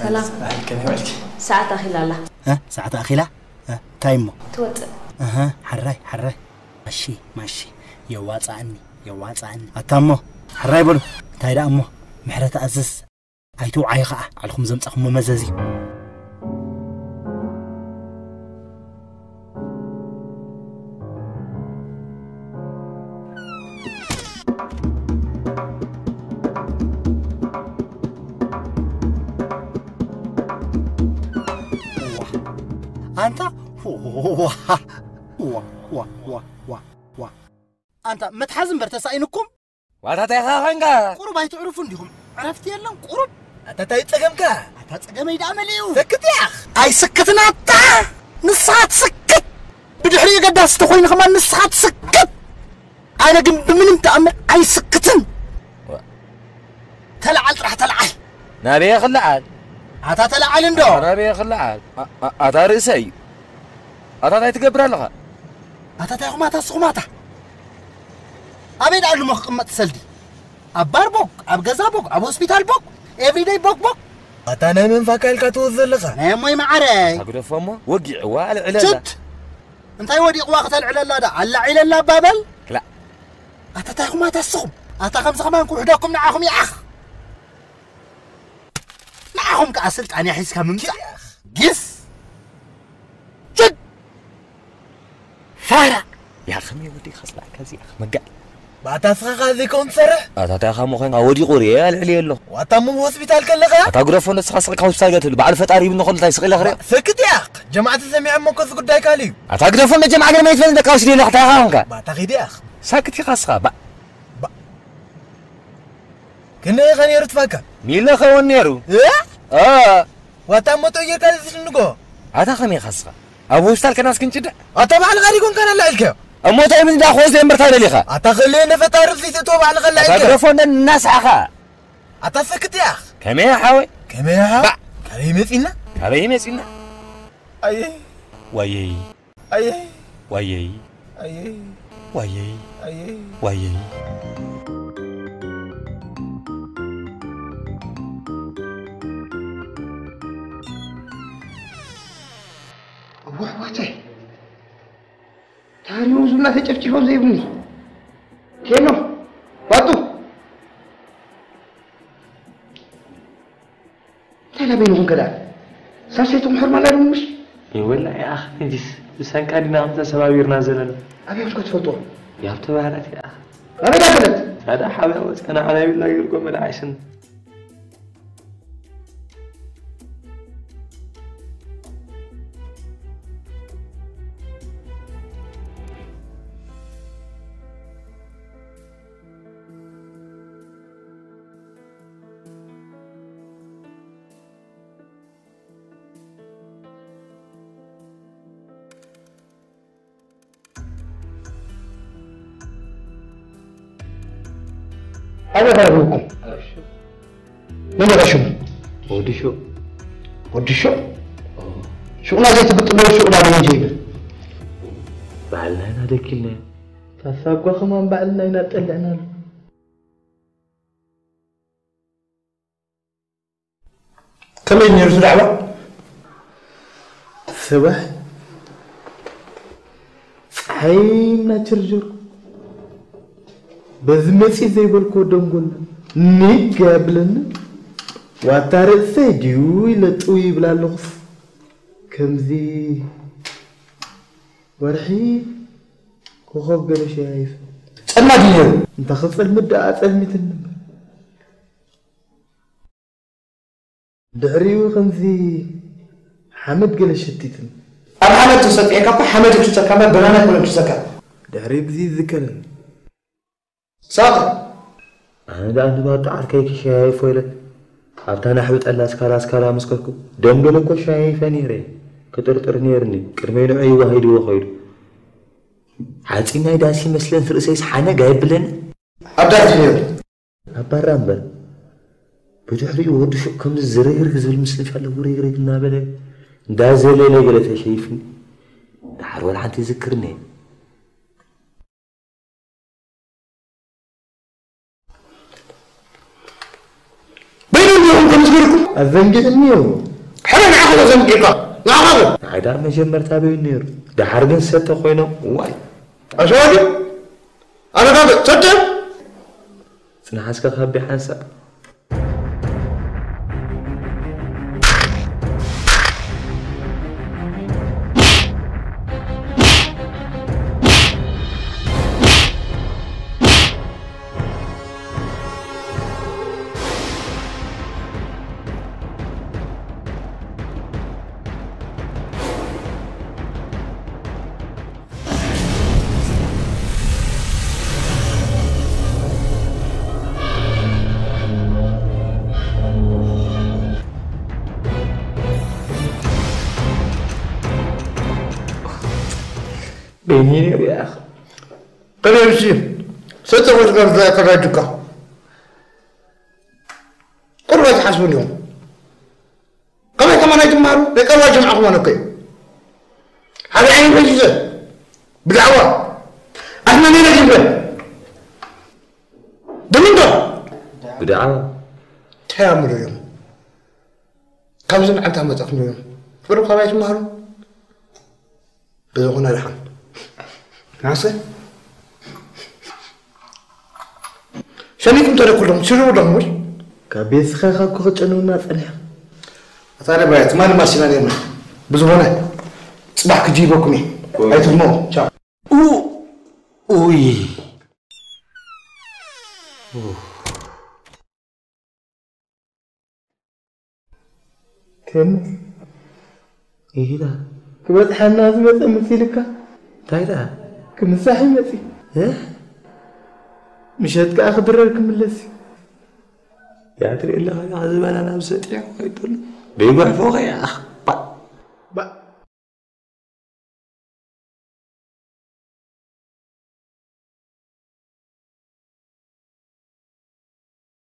ሰላም። ኣይ፣ ከመይ ውዕልኪ? ሰዓት ኣኺላ ኣላ። እ? ሰዓት ኣኺላ? እ፣ እንታይ እሞ? ትወጽእ። እህ፣ ሓራይ፣ ሓራይ። ማሺ፣ ማሺ። የዋጽኣኒ፣ የዋጽኣኒ። ኣታ እሞ፣ ሓራይ በሉ። እንታይ ደኣ እሞ? ምሕረት ኣዝዝ። ኣይትውዓዩ ኸኣ፣ ዓልኹም ዘምጻኹሞ መዘዝ እዩ። ኣንታ፣ ዋ፣ ዋ፣ ዋ፣ ዋ፣ ዋ፣ ዋ። ኣንታ፣ መትሓዚ እምበር ተሳኢኑኩም? ዋታ እንታይ ኢኻ ኾንካ? ቁሩብ ኣይትዕርፉ እንዲኹም። ዕረፍቲ የለን፣ ቁሩብ። ኣታ እንታይ ጸገምካ? ኣታ ጸገመይ ደኣ መሊኡ። ስክት ያኽ። ኣይስክትን ኣታ። ንስኻ ትስክት። ብድሕሪኡ ገዳሲ ተኾይኑ ከማን ንስኻ ትስክት። ኣነ ግን ብምንም ተኣምር ኣይስክትን። ዋ። ተለዓል ጥራሕ ተለዓል። ናበይ ክለዓል? ኣታ ተለዓል እንዶ። ናበይ ክለዓል? ኣ-፣ ኣ-፣ ኣታ ርእሰይ። ኣታ እንታይ ትገብር ኣለኻ? ኣታ እንታይ ኹማታ ስኹማታ? ኣበይ ደኣ ኣሉሞ ክቕመጥ ትሰልዲ? ኣብ ባር ቦክ፣ ኣብ ገዛ ቦክ፣ ኣብ ሆስፒታል ቦክ፣ ኤቭሪደይ ቦክ ቦክ። ኣታ ናይ መን ፋካ ኢልካ ትወዝ ዘለኻ? ናይ እሞይ መዓረይ። ኣታ ግደፎ እሞ፣ ወጊዕዋ ኣልዕለላ። ችድ! እንታይ ወዲቕዋ ክተልዕለላ ደኣ? ኣላዒለላ እባ በል። ክላእ። ኣታ እንታይ ኹማታ ስኹም? ኣታ ከምዚ ከማን ክውሕደኩም ንዓኹም ይኣኽ። ንዓኹም ከኣ ስልጣን እያ ሒዝካ ምምጻእ። ጊስ! ችድ! ፋራ! ያ ኸመይ ወዲኻ ዝለኣካ እዚኣ መጋል። ባታ ስኻ ዘይከውን ትሰርሕ? ኣታ እንታይ ኻሞ ኾንካ ወዲቑ ርኤ ኣልዕልዮ ኣለኹ። ዋታ እሞ ሆስፒታል ከለኻ? ኣታ ግደፎ ንስኻ ስቕ ኢልካ ሆስፒታል ገትብል። በዓል ፈጣሪ ይብኒ ኸሎ እንታይ ስቕ ኢለ ክሪኦ? ስክት ያኽ! ጀማዕቲ ሰሚዖም እሞ ከዚ ጉዳይ ካልእ እዩ። ኣታ ግደፎ እንዶ ጀማዓ ገለ መይት ፈል ደቃ ወስድ ኢለ እንታይ ኻንካ? ባታ ኺድ ያኽ! ሳክት ኢኻ ስኻ። ባ- ባ- ክንደይ ኢኻ ነይሩ ትፋካ? ሚለ ኸውን ነይሩ። እ? እ። ዋታ እሞ ጠው ጌርካ ዝስንጎ? ኣታ ኸመይ ኢኻ ስኻ? ኣብ ሆስፒታል ከናስ ክንጭድዕ? ኣታ ባዕልኻ ዲጎን ከና ኣላዒልካዮ? እሞ እንታይ ምን ዳኾ ዘይ እምበር እንታይ ደሊኻ? ኣታ ኸልዮ ነፈጣሪ ዘይትእትዎ ባዕልኻ ኣታ ኣላዒልካዮ? ግደፎ እንደ እናስሓኻ። ኣታ ሰክት ያኽ። ከመይ ሓወይ? ከመይ ሓወይ? ባዕ። ካበይ መጺና? ካበይ መጺና? ኣየ። ዋየይ። ኣየ። ዋየይ። ኣየ። ዋየይ። ኣየ። ዋየይ። እዋይ፣ ዋተይ። ታሪሞም ዝብላ ተጨፍጭፎም ዘይብኒ። ኬኖ፣ ባጡ። እንታይ ናበይ ንኹን ከ ደኣ? ሳሰይትኩም ሕርማ እንዳድሙ ምሽ? ይወላ ይኣኽ ነጂስ። ብሰንካ ዲና ከምታ ሰባቢርና ዘለና። ኣበይ ኣምስኮ ትፈልጥዎ? ያብቲ ባህላት ይኣኽ። ኣበይ ዳበለት? ታዲያ ሓብያ ወፀና ዓናቢልና ይርጎ መድዓይስን። ኣበይ ረኺብኩም? መን ኢኻ ሽሙ? ወዲ ሹቕ። ወዲ ሹቕ? ኦ። ሹቕና ዘይትግጥመሉ ሹቕና ደንጀ ይብል። ባዕልና ኢና ደኪልናዮ። ታሳጓ ከማን ባዕልና ኢና ጠልዕናሉ። ከመይ ነይሩ እቲ ዳዕዋ? ሰባሕ ጸሓይ እናቸርጀርኩ በዚ መጺእ ዘይበልክዎ ደንጎላ ኒግ ኣየብለኒ። ዋታ ርእሰይ ድዩ ኢለ ጥው ይብል ኣለኹስ ከምዚ ወርሒ ኮኾብ ገለ ሸያይፍ። ጸልማት እዩ ነይሩ። እንተ ክጸልምት ደኣ ጸልሚትኒ እምበር። ድሕሪኡ ከምዚ ሓመድ ገለ ሸቲትኒ። ኣብ ሓመድ ተሰጢሕካ እኮ ሓመድ ይሕሰካ እምበር በናና ኣይኮነን ዝሕሰካ። ድሕሪኡ ግዜ ይዝከረኒ። ሳቐ። ኣነ ደኣ ንባጡ ዓርከይ ክሸያይፎ ኢለ ኣብታ ናሕቢ ጠላ ስካላ ስካላ ምስ ከድኩ ደም ገለ እኮ ሸያይፈ ነይረ። ክጥርጥር ነይርኒ። ቅድመይ ንዑ ይዋሂድዎ ኸይዱ። ሓጺን ናይ ዳስ ይመስለን ርእሰይስ ሓነግ ኣይብለንን። ኣብ ዳስ ድዩ ነይሩ? ኣብ ባራ እምበር። ብድሕሪኡ ወዲ ሹቕ ከምዚ ዝርግርግ ዝብል ምስልሽ ኣሎ፣ ውርግርግ እናበለ እንዳዘለለ ገለ ተሸይፍኒ። ደሓር ወላ ሓንቲ ይዝክርኒ። በይኑ እንዲኹም ምስግርኩም ኣዘንጊዕኒ እዩ። ሕረ ንዓኹ ዘንጊዕካ ንዓኻ ግን ንዓይ ደኣ መጀመርታ በይኑ ነይሩ። ደሓር ግን ሰተ ኮይኖም ዋይ ኣሸዋዲ ኣረጋግእ ሰተ ጽንሓስካ ካብ ሓንሳእ በይኒ ነይሩ ይኣኽ ከመይ ምስ ሰጠ ወድጋር ዘያከራጅካ ቁርባ ዝሓስቡ እዮም ከመይ ከማን ኣይትምሃሩ ደቀርባ ጀምዓኹም ኣነኮ እዩ ሓደ ዓይኒ ፈዚዘ ብዳዕዋ ኣስመኔነ ጅብረ ብምንዶ ብዳዕዋ እንታይ ኣምሩ እዮም ካብዚ መዓልታ መጻኹም እዮም ፍቅሪ ካብ ኣይትምሃሩ ብዝኾነ ድሓን ናሰ ሸኒኩም ተደኩሎም ሽሩ ዶምር ካብ ቤት ስኻ ካብ ክጨነውና ጸኒሕም ኣታ ደባያ ትማሊ ማሲና ነርና ብዝኾነ ጽባሕ ክጅይበኩም እየ ኣይትድሞ ቻው ኡይ ከም ኢላ ክበጽሓና ዝመጸ መሲልካ እንታይ ደኣ ክምሳሕ ይመጺ እ ምሸት ከኣ ክድረር ክምለስ እዩ ያ ትርኢ ኣለኻ እዚ በላ ናብ ሰጢሑ ከይትብሎ ደይጓሕፎ ከኣ